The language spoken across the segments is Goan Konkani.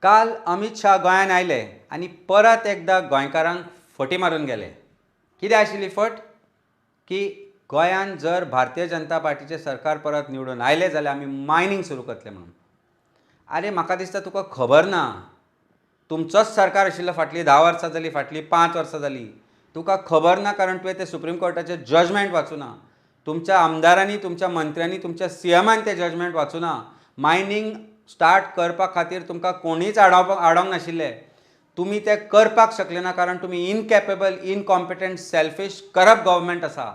काल अमीत शाह गोंयांत आयले आनी परत एकदां गोंयकारांक फटी मारून गेले. कितें आशिल्ली फट? की गोंयांत जर भारतीय जनता पार्टीचें सरकार परत निवडून आयलें जाल्यार आमी मायनींग सुरू करतले म्हणून. आरे, म्हाका दिसता तुका खबर ना. तुमचोच सरकार आशिल्लो फाटलीं 10 वर्सां जालीं, फाटलीं 5 वर्सां जालीं. तुका खबर ना कारण तुवें तें सुप्रीम कोर्टाचें जजमेंट वाचूना. तुमच्या आमदारांनी, तुमच्या मंत्र्यांनी, तुमच्या सीएमान तें जजमेंट वाचूना. मायनींग स्टार्ट करपा खातीर तुमकां कोणीच आडोवंक नाशिल्ले. तुमी तें करपाक शकले ना कारण तुमी incapable, incompetent, selfish, corrupt government आसा.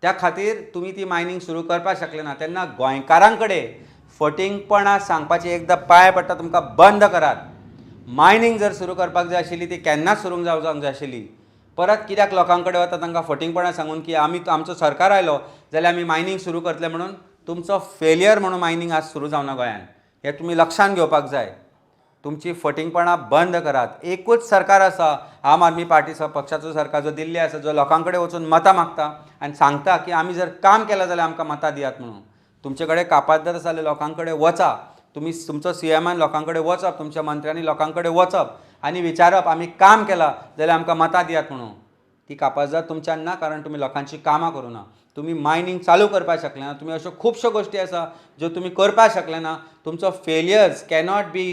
त्या खातीर तुमी ती मायनींग सुरू करपाक शकले ना. तेन्ना गोंयकारां कडेन फटींगपणां सांगपाची एकदां पांय पडटा तुमकां, बंद करात. मायनींग जर सुरू करपाक जाय आशिल्ली, ती केन्नाच सुरू जावंक जाय आशिल्ली. परत कित्याक लोकां कडेन वता तांकां फटींगपणां सांगून की आमी, आमचो सरकार आयलो जाल्यार आमी मायनींग सुरू करतले म्हणून? तुमचो फेलियर म्हणून मायनींग आज सुरू जावना गोंयांत, हें तुमी लक्षांत घेवपाक जाय. तुमची फटींगपणां बंद करात. एकूच सरकार आसा, आम आदमी पार्टीचो पक्षाचो सरकार, जो दिल्ली आसा, जो लोकां कडेन वचून मतां मागता आनी सांगता की आमी जर काम केलां जाल्यार आमकां मतां दियात म्हणून. तुमचे कडेन कापाजदाद आसा जाल्यार लोकां कडेन वचा तुमी. तुमचो सीएमान लोकां कडेन वचप, तुमच्या मंत्र्यांनी लोकां कडेन वचप आनी विचारप, आमी काम केलां जाल्यार आमकां मतां दियात म्हणून. ती कापाजदाद तुमच्यान ना कारण तुमी लोकांची कामां करूं ना. तुमी मायनींग चालू करपाक शकले ना. तुमी अश्यो खुबश्यो गोश्टी आसा ज्यो तुमी करपाक शकले ना. तुमचो failures cannot be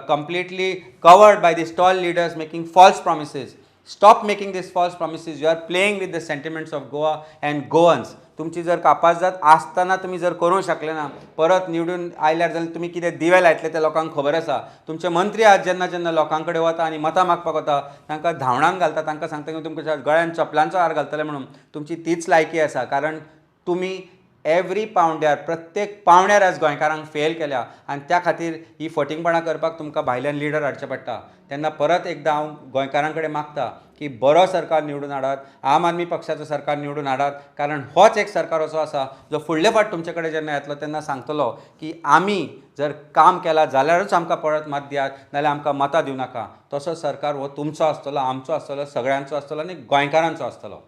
completely covered by this tall leaders making false promises. Stop making these false promises. You are playing with the sentiments of Goa and Goans. तुमची जर कापाजदाद आसतना तुमी जर करूंक शकले ना, परत निवडून आयल्यार जाल्यार तुमी कितें दिवे लायतले ते लोकांक खबर आसा. तुमचे मंत्री आज जेन्ना जेन्ना लोकां कडेन वता आनी मतां मागपाक वता, तांकां धांवणान घालता. तांकां सांगता की तुमकां गळ्यान चपलांचो हार घालतले म्हणून. तुमची तीच लायकी आसा कारण तुमी एवरी पावंड्यार, प्रत्येक पावंड्यार आज गोंयकारांक फेल केल्या आनी त्या खातीर ही फटींगपणां करपाक तुमकां भायल्यान लिडर हाडचे पडटा. तेन्ना परत एकदां हांव गोंयकारां कडेन मागता की बरो सरकार निवडून हाडात, आम आदमी पक्षाचो सरकार निवडून हाडात, कारण होच एक सरकार असो आसा जो फुडले फावट तुमचे कडेन जेन्ना येतलो तेन्ना सांगतलो की आमी जर काम केलां जाल्यारूच आमकां परत मत दियात, नाजाल्यार आमकां मतां दिवं नाका. तसो सरकार हो तुमचो आसतलो, आमचो आसतलो, सगळ्यांचो आसतलो आनी गोंयकारांचो आसतलो.